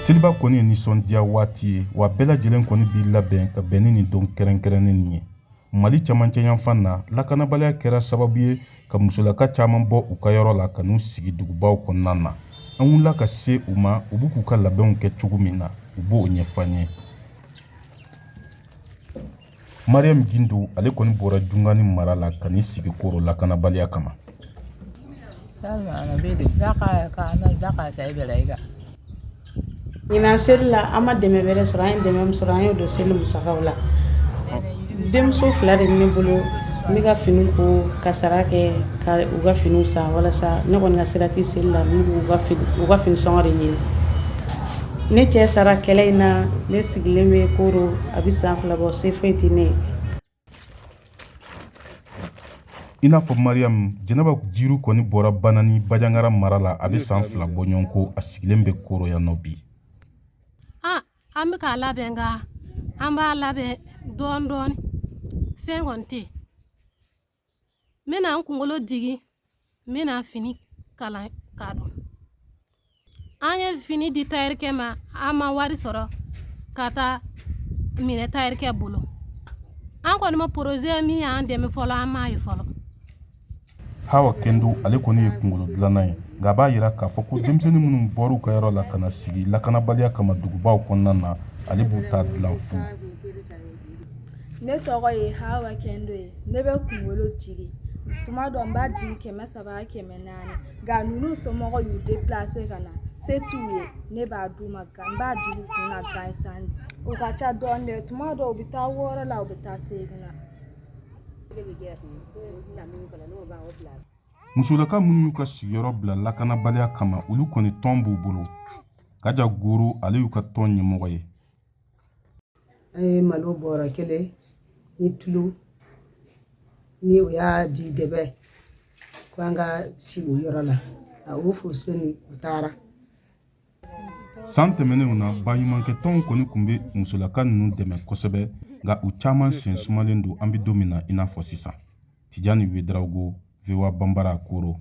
Seliba kɔni ye nisɔndiya waati ye, wa bɛɛ lajɛlen kɔni b'i labɛn ka bɛn ni nin don kɛrɛnkɛrɛnnen nin ye. Mali camancɛ yanfan na, lakanabaliya kɛra sababu ye ka musolaka caman bɔ u ka yɔrɔ la ka n'u sigi dugubaw kɔnɔna na. An wulila ka se u ma, u b'u k'u ka labɛnw kɛ cogo min na, u b'o ɲɛfɔ an ye. Mariam Gindo, ale kɔni bɔra Jungani mara la ka n'i sigi Koro lakanabaliya kama. Ɲinan seli la, an ma dɛmɛ bɛrɛ sɔrɔ. An ye dɛmɛ min sɔrɔ, an y'o don seli musakaw la. Denmuso fila de bɛ ne bolo. N bɛ ka fini ko ka sara kɛ ka u ka finiw san, walasa ne kɔni ka sira tɛ seli la. N b'u ka fini sɔngɔ de ɲini. Ne cɛ sara kɛlɛ in na. Ne sigilen bɛ Koro, a bɛ san 2 bɔ. Se foyi tɛ ne ye. I n'a fɔ Mariam, Jɛnɛba Jiru kɔni bɔra Banani Bajangara mara la, a bɛ san 2 bɔ ɲɔgɔn ko a sigilen bɛ Koro yan nɔ bi. An bɛ k'a labɛn, nka an b'a labɛn dɔɔni dɔɔni. Fɛn kɔni tɛ yen. N bɛna n kunkolo digi, n bɛna fini kala k'a don. An ye fini di tayɛrikɛ ma, an ma wari sɔrɔ ka taa minɛ tayɛrikɛ bolo. An kɔni ma projet min y'an dɛmɛ fɔlɔ, an m'a ye fɔlɔ. Hawa Kendo, ale kɔni ye kunkolo dilanna ye, nka a b'a yira k'a fɔ ko denmisɛnnin minnu bɔr'u ka yɔrɔ la ka na sigi lakanabaliya kama dugubaw kɔnɔna na, ale b'u ta dilan fu. Ne tɔgɔ ye Hawa Kendo ye. Ne bɛ kunkolo jigi. Tuma dɔ, n b'a jigi 300, 400, nka ninnu somɔgɔw y'u déplacer ka na, se t'u ye, ne b'a d'u ma, n b'a jigi u kun na gansan. U ka ca dɔɔnin dɛ. Tuma dɔw, u bɛ taa 6 la, u bɛ taa 8 na. Musolaka minnu y'u ka sigiyɔrɔ bila lakanabaliya kama, olu kɔni tɔn b'u bolo. Kaja Goro, ale y'u ka tɔn ɲɛmɔgɔ ye. An ye malo bɔrɔ kelen ni tulu ni o y'a di dɛbɛ ko an ka sigi o yɔrɔ la. A o furuso ni u taara. San tɛmɛnenw na, baɲumankɛtɔnw kɔni tun bɛ musolaka ninnu dɛmɛ kosɛbɛ, nka u caman sen sumalen don an bɛ don min na i n'a fɔ sisan. Tijani Wedarawogo, VOA Banbara, Koro.